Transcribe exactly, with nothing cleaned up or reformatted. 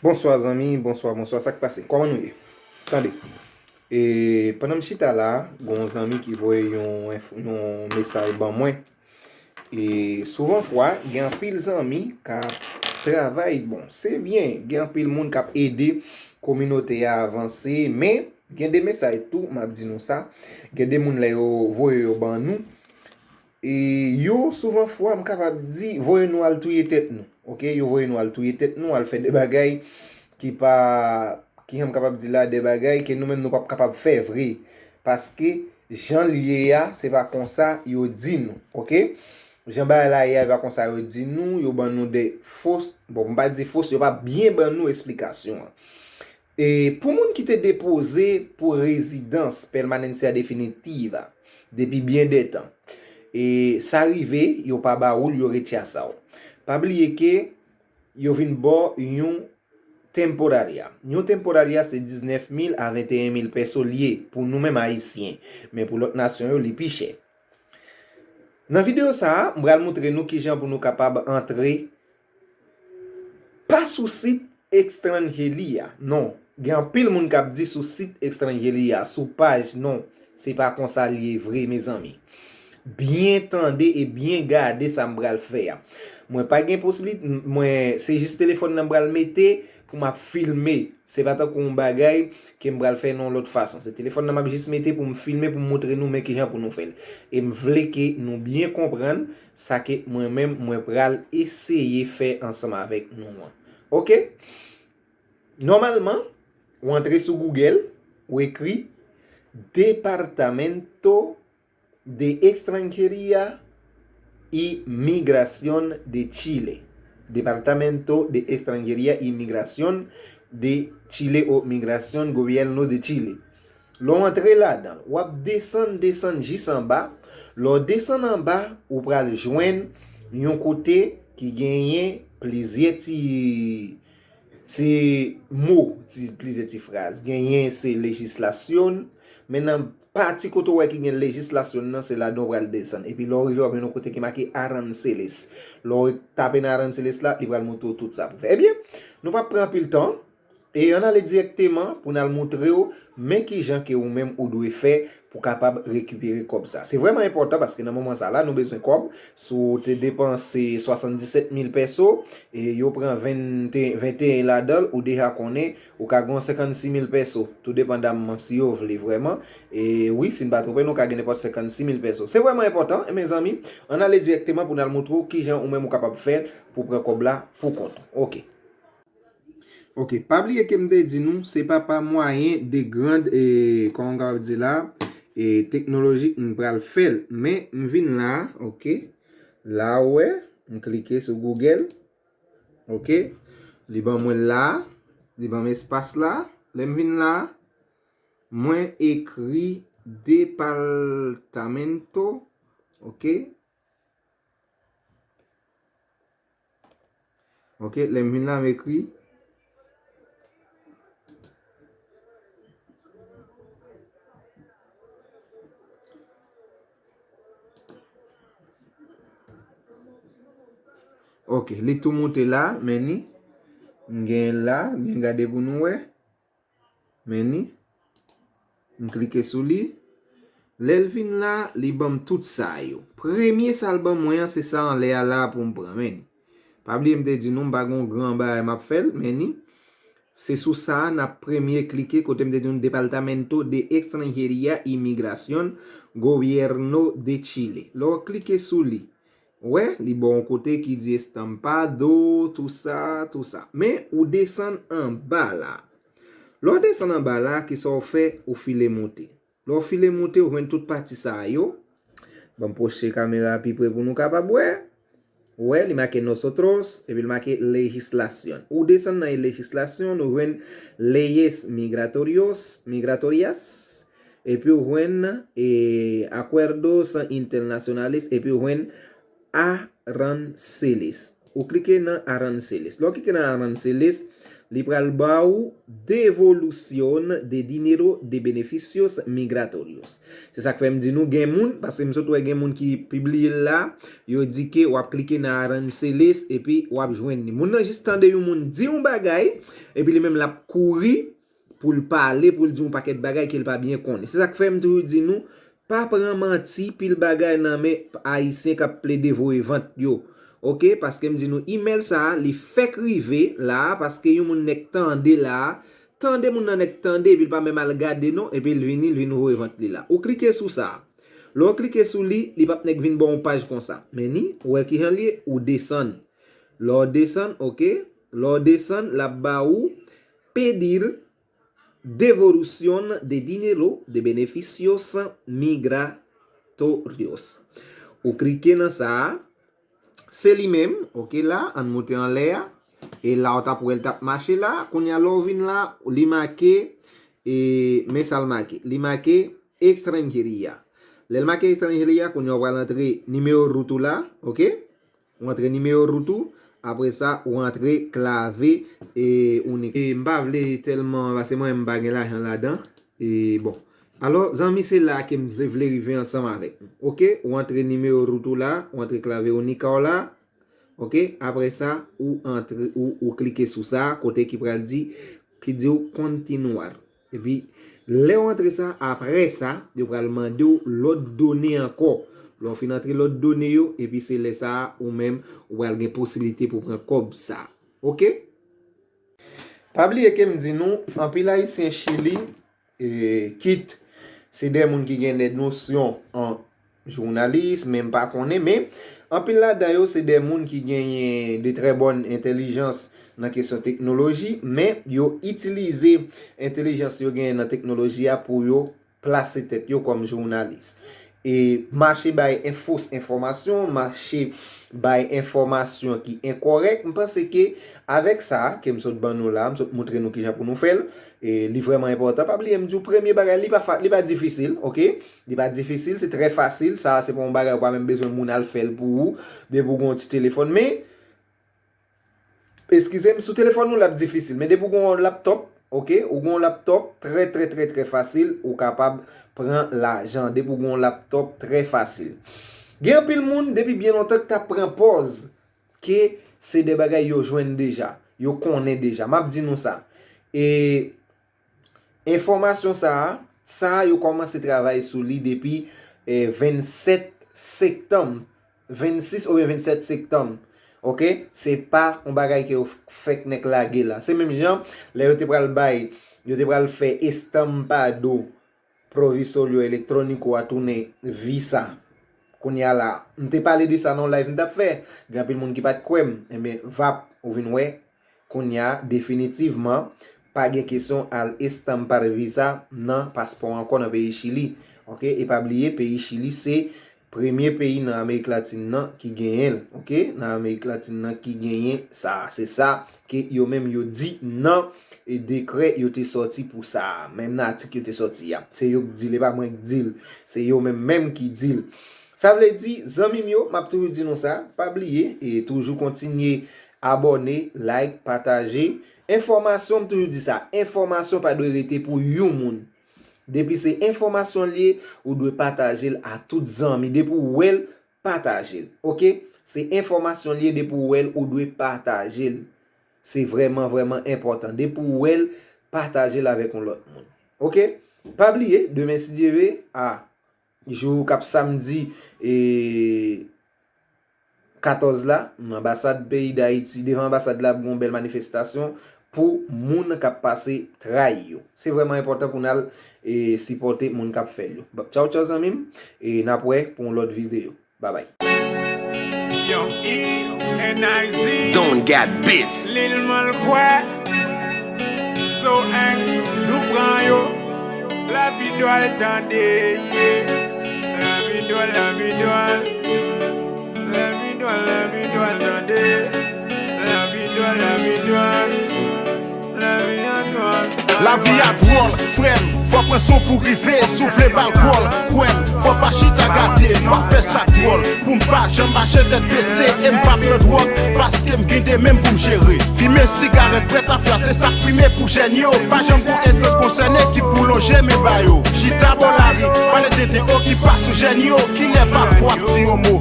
Bonswa zanmi, bonswa, bonswa, sa k pase? Kòman nou ye? Tande, e, pandan m chita la, gen yon zanmi ki voye yon, enf- yon mesaj ban mwen. E souvan fwa, gen anpil zanmi k ap travay, bon, se byen, gen anpil moun k ap ede kominote a avanse, men gen de mesaj tou, m ap di nou sa, gen de moun lè yo voye yo ban nou, e yo souvan fwa, m kapab di, voye nou al touye tèt nou. Oke, yo voye nou al touye tèt nou, al fè de bagay ki pa, ki jan m kapab di la, de bagay ke nou menm nou p ap kapab fè vre. Paske jan l ye a, se pa konsa yo di nou. Oke? Jan bagay la ye a, e pa konsa yo di nou, yo ban nou de fos, bon, m pa di fos, yo pa byen ban nou esplikasyon an. E pou moun ki te depoze pou rezidans pèmanencia definitiva depi byen de tan, e sa rive, yo pa ba ou l, yo retire sa w. Pa bliye ke yo vin ba w yon temporaria. Yon temporaria se diznèf mil a venteyen mil peso l ye pou nou menm Ayisyen, men pou lòt nasyon yo, li pi chè. Nan videyo sa a, m pral montre nou kijan pou nou kapab antre pa sou sit Estranjeria. Non, gen anpil moun k ap di sou sit Estranjeria, sou paj, non, se pa konsa l ye vre, mezanmi. Byen tande e byen gade sa m pral fè a. Mwen pa gen posibilite, mwen, se jis telefòn nan m pral mete pou m ap filme. Se pa tankou yon bagay ke m pral fè nan yon lòt fason. Se telefòn nan m ap jis mete pou m filme, pou m montre nou men kijan pou nou fè l. E m vle ke nou byen konprann sa ke mwen menm, mwen pral eseye fè ansanm avèk nou an. Oke? Nòmalman, ou antre sou Google, ou ekri Departamento de Extranjería y Migración de Chile. Departamento de Extranjería y Migración de Chile o Migración Gobierno de Chile. Lè w antre ladan l, w ap desann, desann jis anba. Lè w desann anba, ou pral jwenn yon kote ki genyen plizyè ti, ti mo, ti, plizyè ti fraz. Genyen se lejislasyon, men nan pati kote w wè ki gen lejislasyon nan, se ladan w pral desann. Epi lè w rive, w ap jwenn yon kote ki make aranseles. Lè w tape nan aranseles la, li pral montre w tout sa pou fè. Ebyen, nou p ap pran anpil tan. E ann ale dirèkteman pou n al montre w men kijan ke ou menm ou dwe fè pou kapab rekipere kòb sa. Se vrèman enpòtan paske nan moman sa la nou bezwen kòb. Si w te depanse swasanndisèt mil peso, e yo pran vennte, venteyen ladan l, ou deja konnen ou ka gen yon senkannsis mil peso, tou depandamman si yo vle vrèman. E wi, si n pa twonpe nou, ka gen nenpòt senkannsis mil peso. Se vrèman enpòtan, e mezanmi, ann ale dirèkteman pou n al montre w kijan ou menm ou kapab fè pou pran kòb la pou kont ou. Oke. Oke, pa bliye ke m te di nou, se pa pa mwayen de grand, e, kòman m kapab di la, e, teknolojik m pral fè l. Men, m vin la, oke, la ou wè, m klike sou Google, oke, li ban mwen la, li ban m espas la, lè m vin la, mwen ekri departamento, oke, Ok, lè m vin la, m ekri. Ok, li tou moute la, men ni. M gen la, byen gade pou nou wè. Men ni. M klike sou li. Lè l vin la, li ban m tout sa yo. Premye sa l ban mwen an, se sa anlè a la pou m pran. Men ni. Pa bliye m te di nou, m pa gen yon gran bagay m ap fè l, men ni. Se sou sa a n ap premye klike kote m te di nou Departamento de Extranjería y Migración, Gobierno de Chile. Lè w klike sou li, wè, li ba w yon kote ki di estampado, tou sa, tou sa. Men, ou desann anba la. Lè w desann anba la, kisa w fè? Ou file moute. Lè w file moute, ou jwenn tout pati sa a yo. Ban m pwoche kamera a pi pre pou nou kapab wè. Wè, li make nosotros, epi li make legislación. Ou desann nan legislación, ou jwenn leyes migratorios, migratorias, epi ou jwenn, e, acuerdos internacionales, epi ou jwenn aranseles. Ou klike nan aranseles. Lè w klike nan aranseles, Li pral ba ou devolución de dinero de beneficios migratorios. Se sa k fè m di nou gen moun, paske m sot wè gen moun ki pibliye l la, yo di ke w ap klike nan aranseles epi w ap jwenn li. Moun nan jis tande yon moun di yon bagay, epi li menm l ap kouri pou l pale, pou l di yon pakèt bagay ke l pa byen konnen. Se sa k fè m toujou di nou, pa pran manti, pil bagay nan men Ayisyen k ap plede voye vant yo. Oke, paske m di nou, imèl sa a, li fèk rive la a, paske yon moun nèk tande la a, tande moun nan nèk tande, epi l pa menm al gade non, epi l vini, l vin voye vant li la. Ou klike sou sa a. Lè w klike sou li, li p ap nèk vin ba w yon paj konsa. Men ni, ou wè kijan l ye, ou desann. Lè w desann, oke, lè w desann, l ap ba ou pedir devolución de dinero de beneficios migratorios. Ou klike nan sa a, se li menm, oke, la, ann moute anlè a, e la w t ap wè l t ap mache la, kounye a lè w vin la, li make, e, men sa l make, li make extranjería. Lè l make extranjería, kounye a w pral antre nimewo root ou la, oke? Ou antre nimewo root ou, apre sa, ou antre klave, e, ou nik. E, m pa vle tèlman, paske mwen, m pa gen lajan ladan. E, bon. Alò, zanmi, se la ke m vle, vle rive ansanm avèk nou. Oke? Ou antre nimewo root ou la, ou antre klave ou nik a w la. Oke? Apre sa, ou antre, ou, ou klike sou sa, kote ki pral di, ki di w continuar. Epi, lè w antre sa, apre sa, yo pral mande w lòt done ankò. Lè w fin antre lòt done yo, epi se lè sa a, ou menm, ou pral gen posiblite pou pran kòb sa. Oke? Pa bliye ke m di nou, anpil Ayisyen Chili, e, kit se de moun ki gen de nosyon an jounalis, men m pa konnen, men anpil ladan yo se de moun ki genyen de trè bòn entèlijans nan kesyon teknoloji, men yo itilize entèlijans yo genyen nan teknoloji a pou yo plase tèt yo kòm jounalis. E mache bay en fos enfòmasyon, mache bay enfòmasyon ki enkòrèk. M panse ke avèk sa ke m sot ban nou la, m sot moutre nou kijan pou nou fè l, e li vrèman enpòtan. Pa bliye, m di w premye bagay, li pa fa, li pa difisil, oke? Li pa difisil, se trè fasil. Sa a se pa yon bagay ou pa menm bezwen moun al fè l pou ou, depi w gen yon ti telefòn. Men, eskize m, sou telefòn ou l ap difisil, men depi w gen yon laptòp, oke, ou gen yon laptòp, trè, trè, trè, trè fasil, ou kapab pran lajan. Depi w gen yon laptòp, trè fasil. Gen anpil moun, depi byen lontan, k t ap pran pòz ke se de bagay yo jwenn deja, yo konnen deja. M ap di nou sa. E enfòmasyon sa a, sa a yo kòmanse travay sou li depi, eh, vennsèt septanm, vennsis oubyen vennsèt septanm. Oke? Se pa yon bagay ke yo f-, fèk nèk lage la. Se menm jan, lè yo te pral bay, yo te pral fè estampado provisorio electrónico a tounen visa. Kounye a la, m te pale de sa nan yon live m t ap fè. Gen anpil moun ki pa t kwè m. Enben, vap, ou vin wè. Kounye a, definitivman, pa gen kesyon al estampar visa nan paspò ankò nan peyi Chili. Oke? E pa bliye, peyi Chili se premye peyi nan Amerik Latin nan ki genyen l. Oke? Nan Amerik Latin nan ki genyen sa. Se sa ke yo menm yo di nan, e, dekrè yo te sòti pou sa a. Menm nan atik yo te sòti a. Se yo k di l, e pa mwen k di l. Se yo menm menm ki di l. Sa vle di, zanmi m yo, m ap toujou di nou sa, pa bliye, e toujou kontinye abòne, like, pataje. Enfòmasyon, m toujou di sa, enfòmasyon pa dwe rete pou yon moun. Depi se enfòmasyon l ye, ou dwe pataje l a tout zanmi. Depi w wè l, pataje l. Oke? Se enfòmasyon l ye, depi w wè l, ou dwe pataje l. Se vrèman, vrèman enpòtan. Depi w wè l, pataje l avèk yon lòt moun. Oke? Pa bliye, demen, si Dye ve, a, jou k ap samdi, e, katòz la, nan anbasad peyi Dayiti, devan anbasad la, ap gen yon bèl manifestasyon pou moun k ap pase tray yo. Se vrèman enpòtan pou n al, e, sipòte moun k ap fè l yo. Tchaw, tchaw, zanmi m, e n ap wè pou yon lòt videyo. Bye bye. Young E, N I Z, Don Gat Beats. Lil Malkwè, So Eng, nou pran yo. Lavi dwòl tande, yeah. Lavi dwòl, lavi dwòl. Lavi dwòl, lavi dwòl tande. Lavi dwòl, lavi dwòl. Lavi a dwòl. Lavi a dwòl, frè m. Fò Pran son pou rive, soufle bal kwòl. Kwè m, fò pa chita gade, m pa fè sa dwòl. Pou m pa janm mache tèt bese, e m pa pran dwòg, paske m gen de men m pou m jere. Fimen sigarèt, bwè tafya, se sa k prime pou jèn yo. Pa janm gon enstans konsène ki pou lonje men ba yo. Chita bò lari, pale de de o ki pa sou jèn yo. Kilè pa pou ap di yon mo.